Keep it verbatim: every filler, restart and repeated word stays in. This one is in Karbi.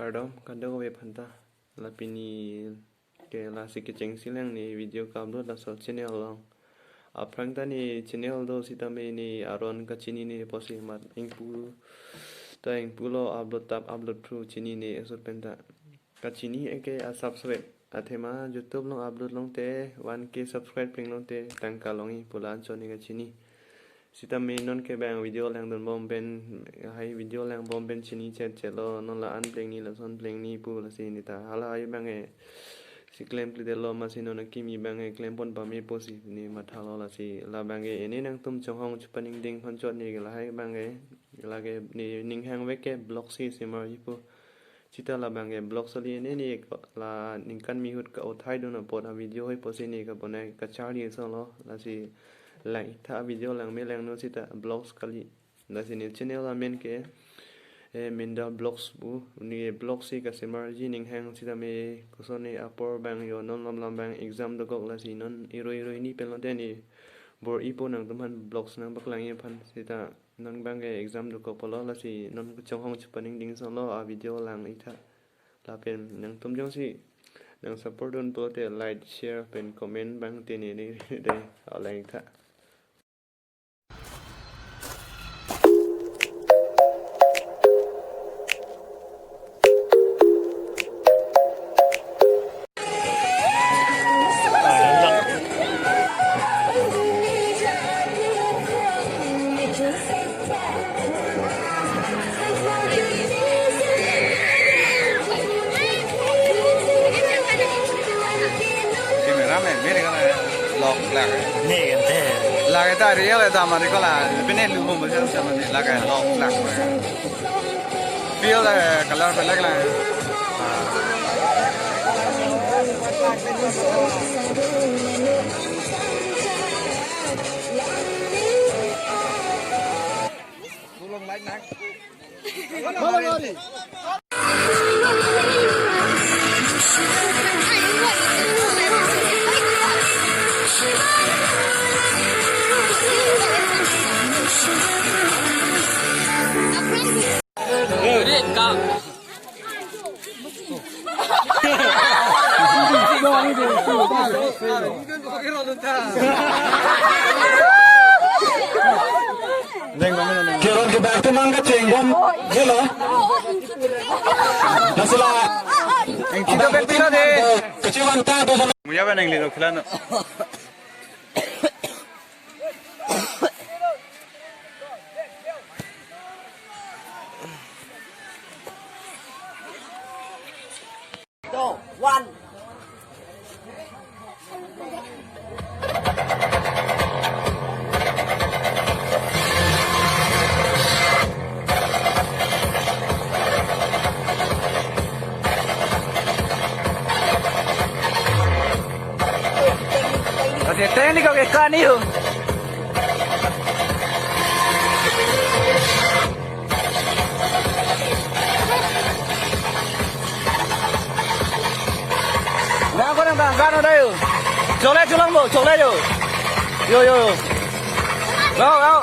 Kardom, kardom ave aphanta. La pini ke lasi kechengsi lang ne video ka-upload laso channel along. Aphrang ta ne channel do sitame ne aron kachinine pusi mat ingpu ta ingpulo upload tap upload through chinine asor penta. Kachini eke a-subscribe. Athema YouTube along upload longte one K subscribe pleng longte tangka longji pu la anchot ne kachini. Sitame non ke bang video langdun bom pen, hai video lang bom pen chini chet chet lo, non la-an plengji lason plengji pu lasi ne ta. Hala hai bang e si klem klemkle detlo masi non akimi bang e klem pon pame pusi ne mathalo lasi. La bang e ne nangtum chonghong chupaningding hon chot ne ke lahai bang e, lake ne ninghang vek ke vlog si semarji pu. Sita la bang e vlog sali ne ne ko la ningkan mi ahut ka-uthai dun apot a-video hai pusi ne kabonai kacharli ason lo. Lasi lang-ik tha, video langme langno sita vlogs kali. Lasi ne channel amen ke, eh, Minda Vlogs pu, ne vlog si kasemarji ninghang sitame koson ne apor bang yo non lam lam bang exam dokok lasi non irui irui ni pen lote ne bor-ipo nangtum aphan vlogs nangpaklangji aphan sita non bang ke exam dokok pulo lasi non kachonghong chupaningding ason lo a-video lang-ik tha. Lapen nangtum jongsi nang support dun pulote like, share pen comment bang te ne ne de alang-ik tha. Camera man, mere kana lok lak. Ne kan te. Lak ta real ta mari kola. Pine lu mo mo sa mani lak lok lak. Feel the color pelak lang. Tulung light nak. Keron ke bak temang kachingbom. Hello. Nasila. Kita bek pina de. Kecil mantap. Muya ba nang lilo khilano. Two, one. Ate teni ko ke kani ho. Nang ko nang kan kan ada yo. Chole chulang bo, chole yo. Yo yo yo. Go go.